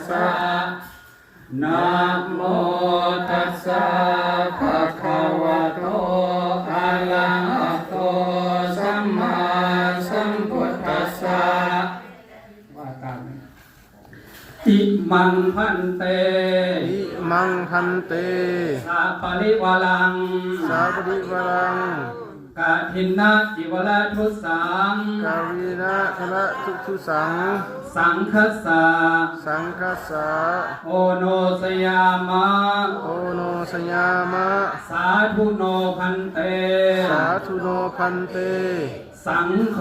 ສະ ນະໂມຕັດສະ ພະຄະວະໂຕ ອະລະຫະໂຕ ສຳມາສຳພຸດທັດສະ ວ່າຕາມ ອິມັງພັນເຕ ອິມັງພັນເຕ ສະປະລິວາລັງ ສະປະລິວາລັງ ກະຖິນນະຈິວະລະທຸສັງ ກະຖິນນະຈິວະລະທຸສັງ ສັງຄັດສະ ສັງຄັດສະ ໂອໂນຊະຍາມະ ໂອໂນຊະຍາມະ ສາທຸໂນພັນເຕ ສາທຸໂນພັນເຕ ສັງໂຄ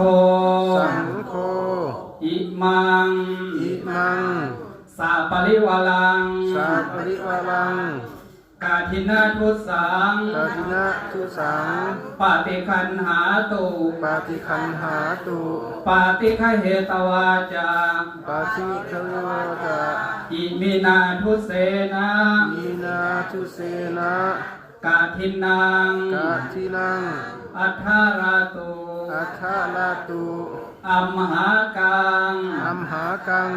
ສັງໂຄ ອິມັງ ອິມັງ ສະປະລິວາລັງ ສະປະລິວາລັງ ກະຖິນນະທຸສັງ ກະຖິນນະທຸສັງ ປະຕິຄັນຫາຕຸ ປະຕິຄັນຫາຕຸ ປະຕິຄະເຫຕະວາຈະ ປະຕິຄະເຫຕະວາຈະ ອິມິນາທຸເສນະ ອິມິນາທຸເສນະ ກະຖິນນັງ ກະຖິນນັງ ອັດຖະລະຕຸ ອັດຖະລະຕຸ ອັມຫາກັງ ອັມຫາກັງ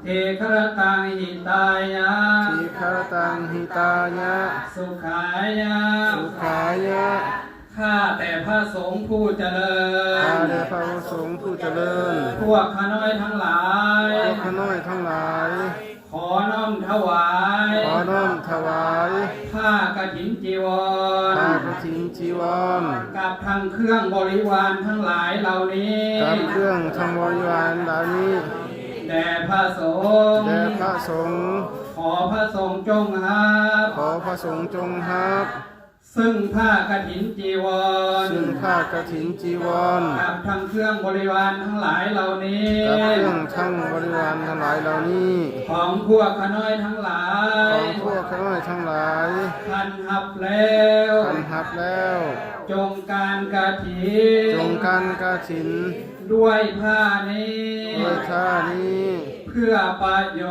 ທີຄະລະຕັງຫິຕາຍະ ທີຄະລະຕັງຫິຕາຍະ ສຸຂາຍະ ສຸຂາຍະ ຂ້າແຕ່ພະສົງຜູ້ຈະເລີນ ຂ້າແຕ່ພະສົງຜູ້ຈະເລີນ ພວກຂ້ານ້ອຍທັງຫຼາຍ ພວກຂ້ານ້ອຍທັງຫຼາຍ ຂໍນ້ອມຖວາຍ ຂໍນ້ອມຖວາຍ ຜ້າກະຖິນຈີວອນ ຜ້າກະຖິນຈີວອນ ກັບທັງເຄື່ອງບໍລິວານທັງຫຼາຍເຫຼົ່ານີ້ ກັບເຄື່ອງທັງບໍລິວານເຫຼົ່ານີ້ ແດ່ພະສົງ ແດ່ພະສົງ ຂໍພະສົງຈົ່ງຮັບ ຂໍພະສົງຈົ່ງຮັບ ຊຶ່ງຜ້າກະຖິນຈີວອນ ຊຶ່ງຜ້າກະຖິນຈີວອນ ກັບທັງເຄື່ອງບໍລິວານທັງຫຼາຍເຫຼົ່ານີ້ ກັບເຄື່ອງທັງບໍລິວານທັງຫຼາຍເຫຼົ່ານີ້ ຂອງພວກຂ້ານ້ອຍທັງຫຼາຍ ຂອງພວກຂ້ານ້ອຍທັງຫຼາຍ ທ່ານຮັບແລ້ວ ທ່ານຮັບແລ້ວ ຈົ່ງການກະຖິນ ຈົ່ງການກະຖິນ ດ້ວຍຜ້ານີ້ ດ້ວຍຜ້ານີ້ ເພື່ອປະໂຫຍ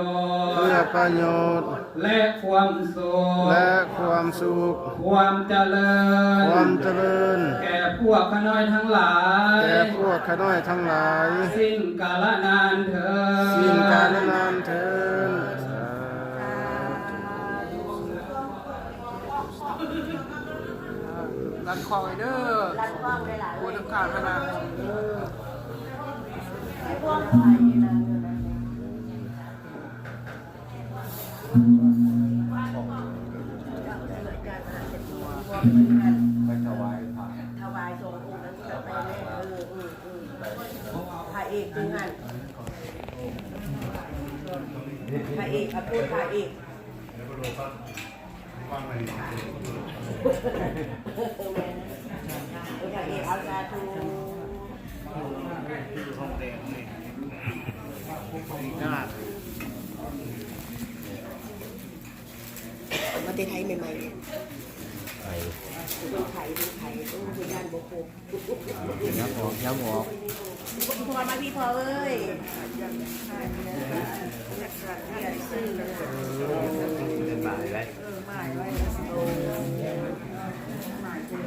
ດ ເພື່ອປະໂຫຍດ ແລະ ຄວາມສຸກ ແລະ ຄວາມສຸກ ຄວາມຈະເລີນ ຄວາມຈະເລີນ ແກ່ພວກຂ້ານ້ອຍທັງຫຼາຍ ແກ່ພວກຂ້ານ້ອຍທັງຫຼາຍ ສິ້ນກາລະນານເທີນ ສິ້ນກາລະນານເທີນ. ລັດຄອງເດີ ລັດຄອງຫຼາຍໆ ໂອ້ ທັງຂ້າງຄະນະ ໄປຖວາຍພະ ຖວາຍສອງອົງນັ້ນ ເອີ ເອີ ເອີ ພະເອກຢູ່ຫັ້ນ ພະເອກ ອະ ພະເອກ ມາແຕ່ໄທໃໝ່ໆ ໄປ ເພິ່ນໄຂ ເພິ່ນໄຂ ໂອ້ ເພິ່ນຢ້ານບໍ່ຄົບ. ຍຳອອກ ຍຳອອກ ພໍ່ມາພີ່ພໍ່ເອີຍ ເປັນໝາຍໄວ້ ເອີ ໝາຍໄວ້ ໂອ້ ໝາຍໄວ້.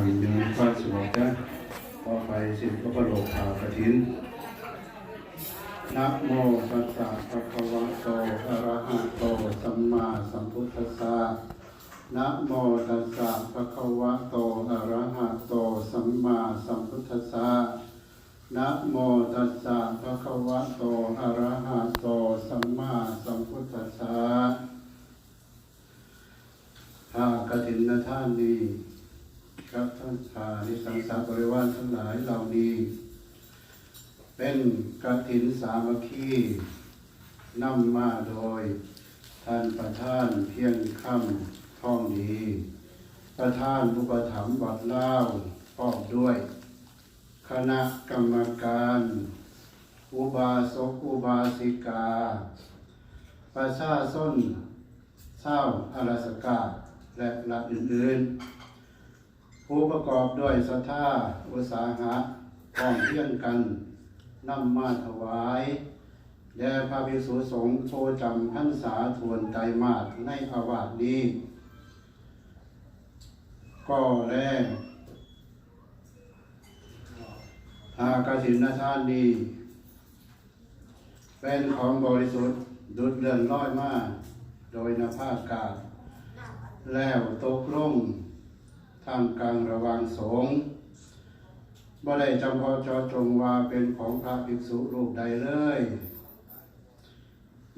ມີຄວາມສະຫງົບເດີ ຕໍ່ໄປສິນກໍປະໂລກຜ້າກະຖິນ. ນະໂມຕັດສະ ພະຄະວະໂຕ ອະລະຫະໂຕ ສຳມາສຳພຸດທັດສະ. ນະໂມຕັດສະ ພະຄະວະໂຕ ອະລະຫະໂຕ ສຳມາສຳພຸດທັດສະ. ນະໂມຕັດສະ ພະຄະວະໂຕ ອະລະຫະໂຕ ສຳມາສຳພຸດທັດສະ. ຜ້າກະຖິນນະທານນີ້ ກັບທັງ ອາ ອານິສັງສະບໍລິວານທັງຫຼາຍເຫຼົ່ານີ້ ເປັນກະຖິນສາມັກຄີ ນຳມາໂດຍທ່ານປະທານພຽງຄຳ ທອງດີ ປະທານອຸປະຖຳວັດລາວ ພ້ອມດ້ວຍຄະນະກຳມະການ, ອຸບາສົກອຸບາສິກາ, ປະຊາຊົນຊາວອາລາສກາ ແລະ ລັດອື່ນໆ ຜູ້ປະກອບດ້ວຍສັດທາອຸດສາຫະ ພ້ອມພຽງກັນນຳມາຖວາຍແດ່ພະພິກສຸສົງຜູ້ຈຳພັນສາຖ້ວນໄຕມາດໃນອາວາດນີ້ກໍແລ. ຜ້າກະຖິນນະທານນີ້ ເປັນຂອງບໍລິສຸດ ດຸດເລື່ອນລອຍມາໂດຍນະພາອາກາດ ແລ້ວຕົກລົງທ່າມກາງລະຫວ່າງສົງ, ບໍ່ໄດ້ຈຳເພາະເຈາະຈົງວ່າເປັນຂອງພະພິກສຸຮູບໃດເລີຍ.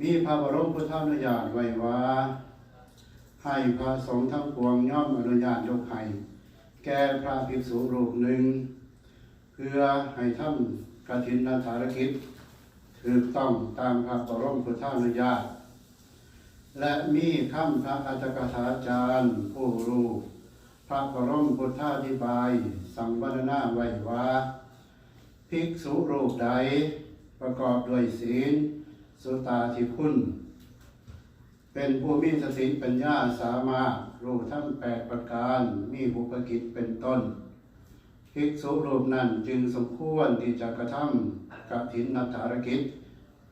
ມີພະບໍລົມພຸດທານຸຍາດໄວ້ວ່າ ໃຫ້ພະສົງທັງປວງຍອມອະນຸຍາດຍົກໃຫ້ແກ່ພະພິກສຸຮູບໜຶ່ງ ເພື່ອໃຫ້ທຳກະຖິນນະທາລະກິດຖືກຕ້ອງຕາມພະບໍລົມພຸດທານຸຍາດ ແລະ ມີຄຳພະອັດຖະກະຖາຈານຜູ້ຮູ້ພະບໍລົມພຸດທາທິບາຍສັງວັນນະນາໄວ້ວ່າ ພິກສຸຮູບໃດປະກອບດ້ວຍສີນ ສຸຕາທິຄຸນ ເປັນຜູ້ມີສະຕິປັນຍາສາມາດ ຮູ້ທຳແປດປະການ ມີບຸບພະກິດເປັນຕົ້ນ, ພິກສຸຮູບນັ້ນຈຶ່ງສົມຄວນທີ່ຈະກະທຳກະຖິນນະທາລະກິດ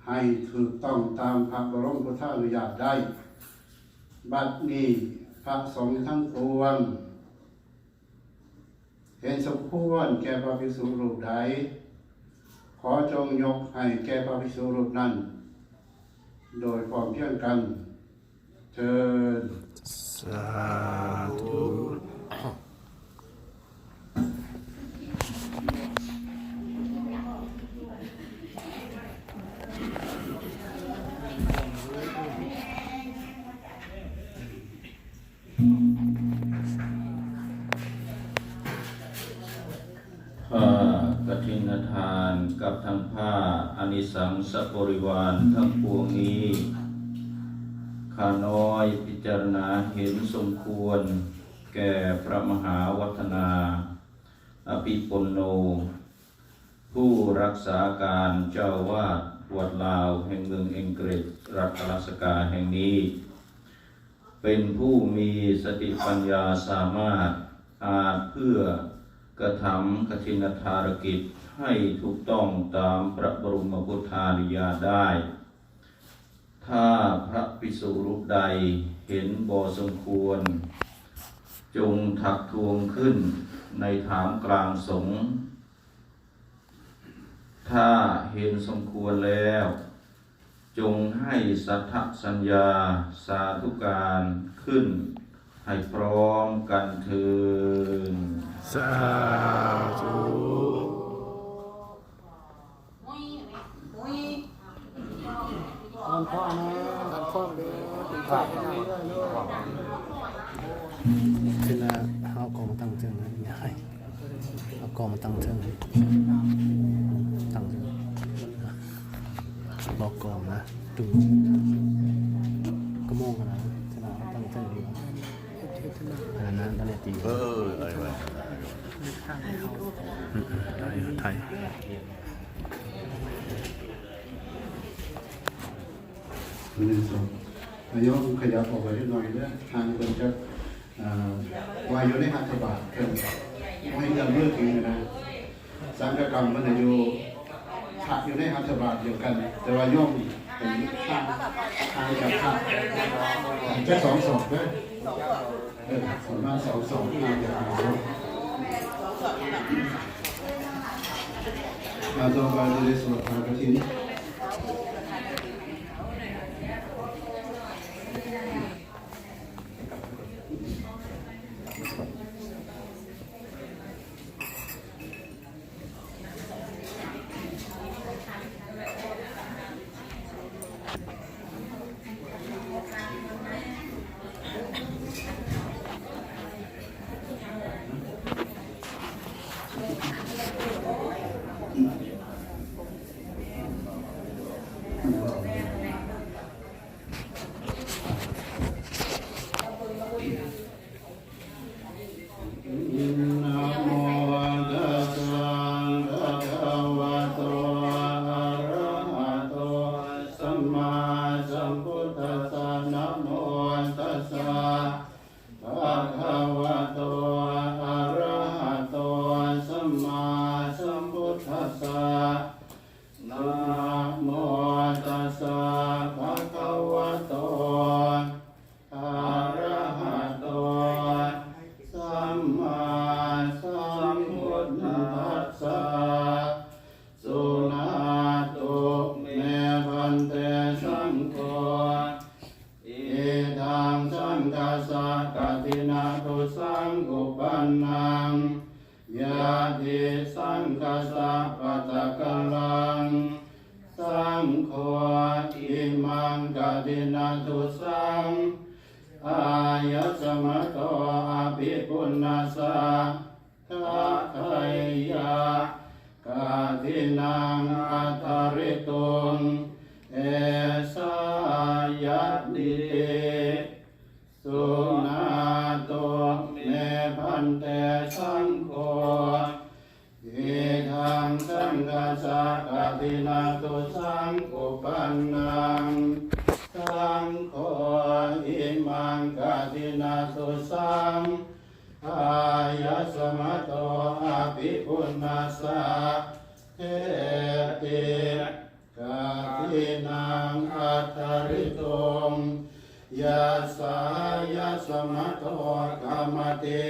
ໃຫ້ຖືກຕ້ອງຕາມພະບໍລົມພຸດທານຸຍາດໄດ້. ບັດນີ້ພະສົງທັງປວງ ເຫັນສົມຄວນແກ່ພະພິກສຸຮູບໃດ, ຂໍຈົ່ງຍົກໃຫ້ແກ່ພະພິກສຸຮູບນັ້ນ ໂດຍພ້ອມພຽງກັນ. ເຊີນ. ສາທຸ. ຜ້າກະຖິນນະທານກັບທັງຜ້າອານິສັງສະບໍລິວານທັງປວງນີ້ ຂ້ານ້ອຍພິຈາລະນາເຫັນສົມຄວນແກ່ພະມະຫາວັດທະນາ ອະພິປຸນໂນ ຜູ້ລັກສາການເຈົ້າອາວາດວັດລາວແຫ່ງເມືອງເອັງເກຣັດ ລັດອາລາສກາແຫ່ງນີ້ ເປັນຜູ້ມີສະຕິປັນຍາສາມາດ ອາດເພື່ອກະທຳກະຖິນນະທາລະກິດໃຫ້ຖືກຕ້ອງຕາມພະບໍລົມພຸດທານຸຍາດໄດ້. ຖ້າພະພິກສຸຮູບໃດເຫັນບໍ່ສົມຄວນ ຈົ່ງທັກທ້ວງຂຶ້ນໃນທ່າມກາງສົງ. ຖ້າເຫັນສົມຄວນແລ້ວ ຈົ່ງໃຫ້ສັດທະສັນຍາສາທຸການຂຶ້ນໃຫ້ພ້ອມກັນເທີນ. ສາທຸ. ອ່ອນຄ້ອນເດີ ອ່ອນຄ້ອນເດີ ຂຶ້ນມາ ເອົາກ້ອງມາຕັ້ງເທິງ ເອົາກ້ອງມາຕັ້ງເທິງ ຕັ້ງເທິງ ບອກກ້ອງນະ ຕຸ້ມ ກະໂມງຫັ້ນນະ ຂຶ້ນມາຕັ້ງເທິງດີກວ່າ ເຮັດ ເຮັດເທິງນະ ອັນນັ້ນນະ ຕອນນີ້ຕີ ເອີ ເອີ ເອີ ອືມ ໄດ້ ໄດ້. ໜຶ່ງ ສອງ ອາໂຍມຂະຫຍັບອອກໄປເລັກນ້ອຍເດີ ຫ່າງເພິ່ນຈັກ ອ່າ ວ່າຢູ່ໃນຫັດຖະບາດເພິ່ນ ບໍ່ໃຫ້ເອື້ອມມືຖືນະ ສັງຄະກຳເພິ່ນຢູ່ ພະຢູ່ໃນຫັດຖະບາດດຽວກັນ ແຕ່ວ່າໂຍມເປັນຫ່າງ ຫ່າງຈາກພະຈັກສອງສອກເດີ ເອີ ປະມານສອງສອກ ຫ່າງຈາກພະສົງ. ອ່າ ຕໍ່ໄປຈະໄດ້ສວດພານກະຖິນ. ນະໂມຕັດສະ ພະຄະວະໂຕ ອະຣະຫະໂຕ ສຳມາສຳພຸດທັດສະ ນະໂມຕັດສະ ພະຄະວະໂຕ ອະຣະຫະໂຕ ສຳມາສຳພຸດທັດສະ ນະໂມຕັດສະ ພະຄະວະໂຕ ອະຣະຫະໂຕ ສຳມາສຳພຸດທັດສະ ສຸນາຕຸ ເມ ພັນເຕ ສັງໂຄ ອິທັງສັງຄັດສະ ກະຖິນະທຸສັງ ອຸປັນນັງ ຍາທິສັງຄັດສະ ປັດຕະກະລັງ ສັງໂຄ ອິມັງກະຖິນະທຸສັງ ອາຍັດສະມະໂຕ ອະພິປຸນນະສະ ທັກຂະຍະ ກະຖິນັງ ອັດຖະລິຕຸງ ເອສາ ຍະຕິ ສຸນາຕຸ ເມ ພັນເຕ ສັງໂຄ ອິທັງສັງຄັດສະ ກະຖິນະທຸສັງ ອຸປັນນັງ ສັງໂຄ ອິມັງກະຖິນະທຸສັງ ອາຍັດສະມະໂຕ ອະພິປຸນນະສະ ເທຕິ ກະຖິນັງ ອັດຖະລິຕຸງ ຍັດສາ ຍັດສະມະໂຕ ກະມະຕິ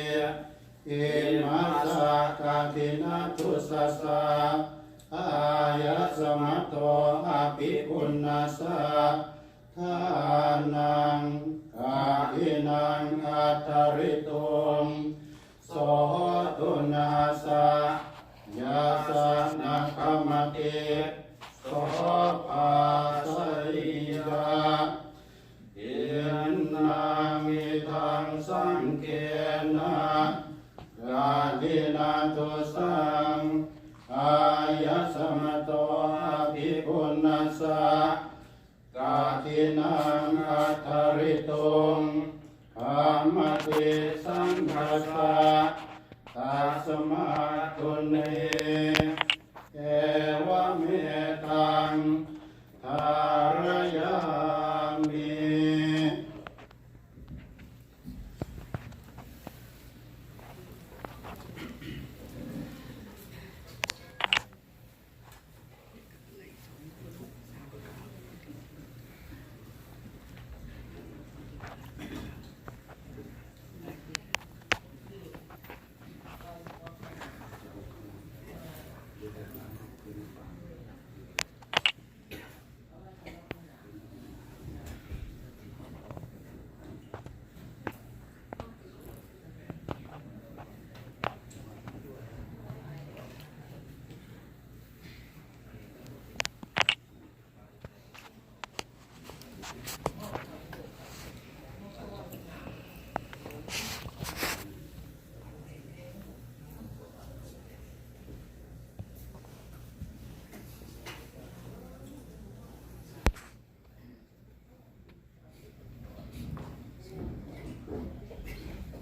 ອິມະສະ ກະຖິນະທຸສັດສະ ອາຍັດສະມະໂຕ ອະພິປຸນນະສະ ທານັງ ກະຖິນັງ ອັດຖະລິຕຸງ ໂສຕຸນະສະ ຍັດສະນະຄະມະຕິ ໂສພາສະຍະ ອິນນັງ ອິທັງ ສັງເຄນະ ກະຖິນະທຸສັງ ອາຍັດສະມະໂຕ ອະພິປຸນນະສະ ກະຖິນັງ ອັດຖະລິຕຸງ ຄະມະຕິ ສັງຄັດສະ ຕັດສະມາຕຸນຫິ ເອວະເມຕັງ ທາຣະຍາມິ.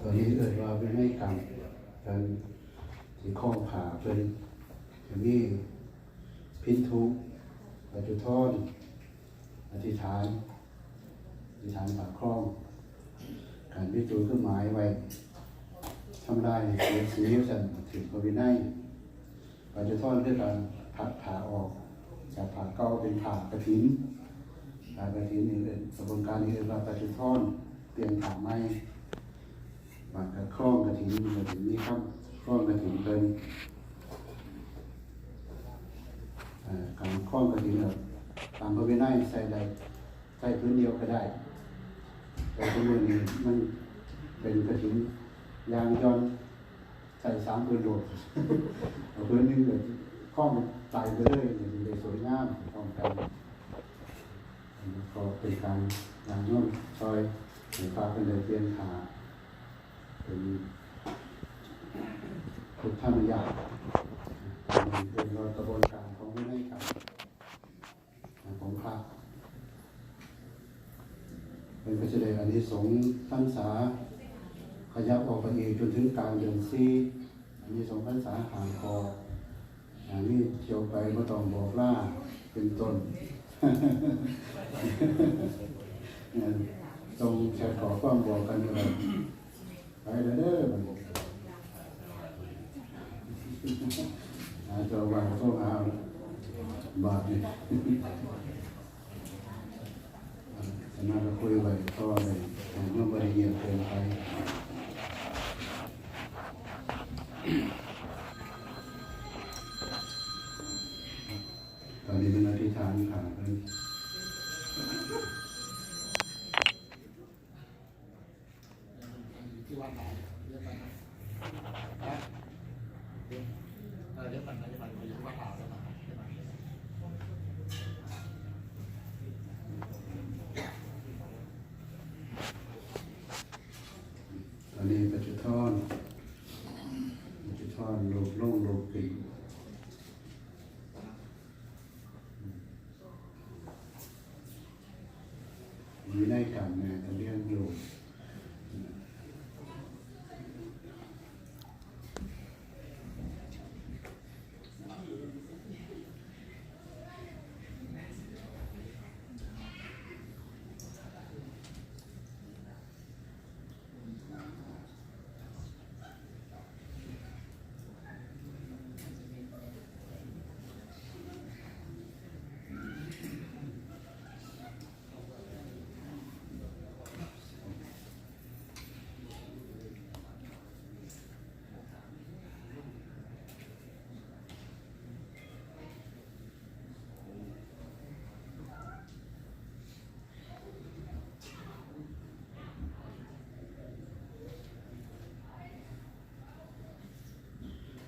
ໂຕນີ້ເອີ້ນວ່າວິໄນກຳ ເພິ່ນຊິຄ້ອງຜ້າ ເພິ່ນຈະມີພິນທຸ ປະຈຸທອນ ອະທິຖານ ອະທິຖານຜ້າຄອງ ການມີໂຕຄືໝາຍໄວ້ ທຳລາຍໃຫ້ເສຍສີ ວ່າຊັ້ນ ຖືກພະວິໄນ. ປະຈຸທອນຄືການຜັດຜ້າອອກຈາກຜ້າເກົ່າເປັນຜ້າກະຖິນ. ຜ້າກະຖິນນີ້ເອີ້ນ ກະບວນການນີ້ເອີ້ນວ່າປະຈຸທອນ ປ່ຽນຜ້າໃໝ່. ບາດກະຄອງກະຖິນ ມັນກະຈະມີຄຳ ຄອງກະຖິນເພິ່ນ ເອີ ການຄອງກະຖິນແບບຕາມພະວິໄນໃສ່ໄດ້ ໃສ່ພື້ນດຽວກະໄດ້ ແຕ່ທຸກມື້ນີ້ມັນເປັນກະຖິນຢ່າງຢ່ອນ ໃສ່ສາມພື້ນໂລດ ເອົາພື້ນໜຶ່ງກະຄອງໄປເລີຍ ມັນຊິໄດ້ສວຍງາມ ຄອງກັນ ກໍເປັນການຍາດໂຍມຊ່ອຍໃຫ້ພາກັນໄດ້ປ່ຽນຜ້າ ເປັນພຸດທານຸຍາດ ເປັນກະບວນການຂອງວິໄນກຳ ຂອງພະ ເພິ່ນກໍຈະໄດ້ອານິສົງພັນສາ ຂະຫຍັບອອກໄປອີກຈົນເຖິງກາງເດືອນສີ່ ອານິສົງພັນສາຫ້າຂໍ້ ອາ ມີທ່ຽວໄປບໍ່ຕ້ອງບອກລາເປັນຕົ້ນ ສົ່ງແຊັດຂໍ້ຄວາມບອກກັນຢູ່ ໄປແລ້ວເດີ ບັດນີ້ ຫາເຈົ້າອາວາດໂທຫາບາດນີ້ ສະນັ້ນກໍຄຸຍໄວ້ຕໍ່ໄດ້ ໃຫ້ມັນບໍ່ໄດ້ງຽບເກີນໄປ. ຕອນນີ້ເພິ່ນອະທິຖານຂ້າເພິ່ນ. ອັນນີ້ປະຈຸທອນ ປະຈຸທອນ ໂລບລົງໂລບຂຶ້ນ. ວິໄນກຳແມ່ນກະຮຽນຢູ່.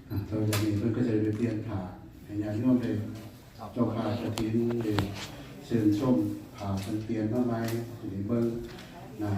ອ່າ ຕໍ່ຈາກນີ້ເພິ່ນກໍຈະໄດ້ໄປປ່ຽນຜ້າໃຫ້ຍາດໂຍມໄດ້ ເຈົ້າພາກະຖິນໄດ້ຊື່ນຊົມຜ້າເພິ່ນປ່ຽນມາໃໝ່ ໄດ້ເບິ່ງໜ້າ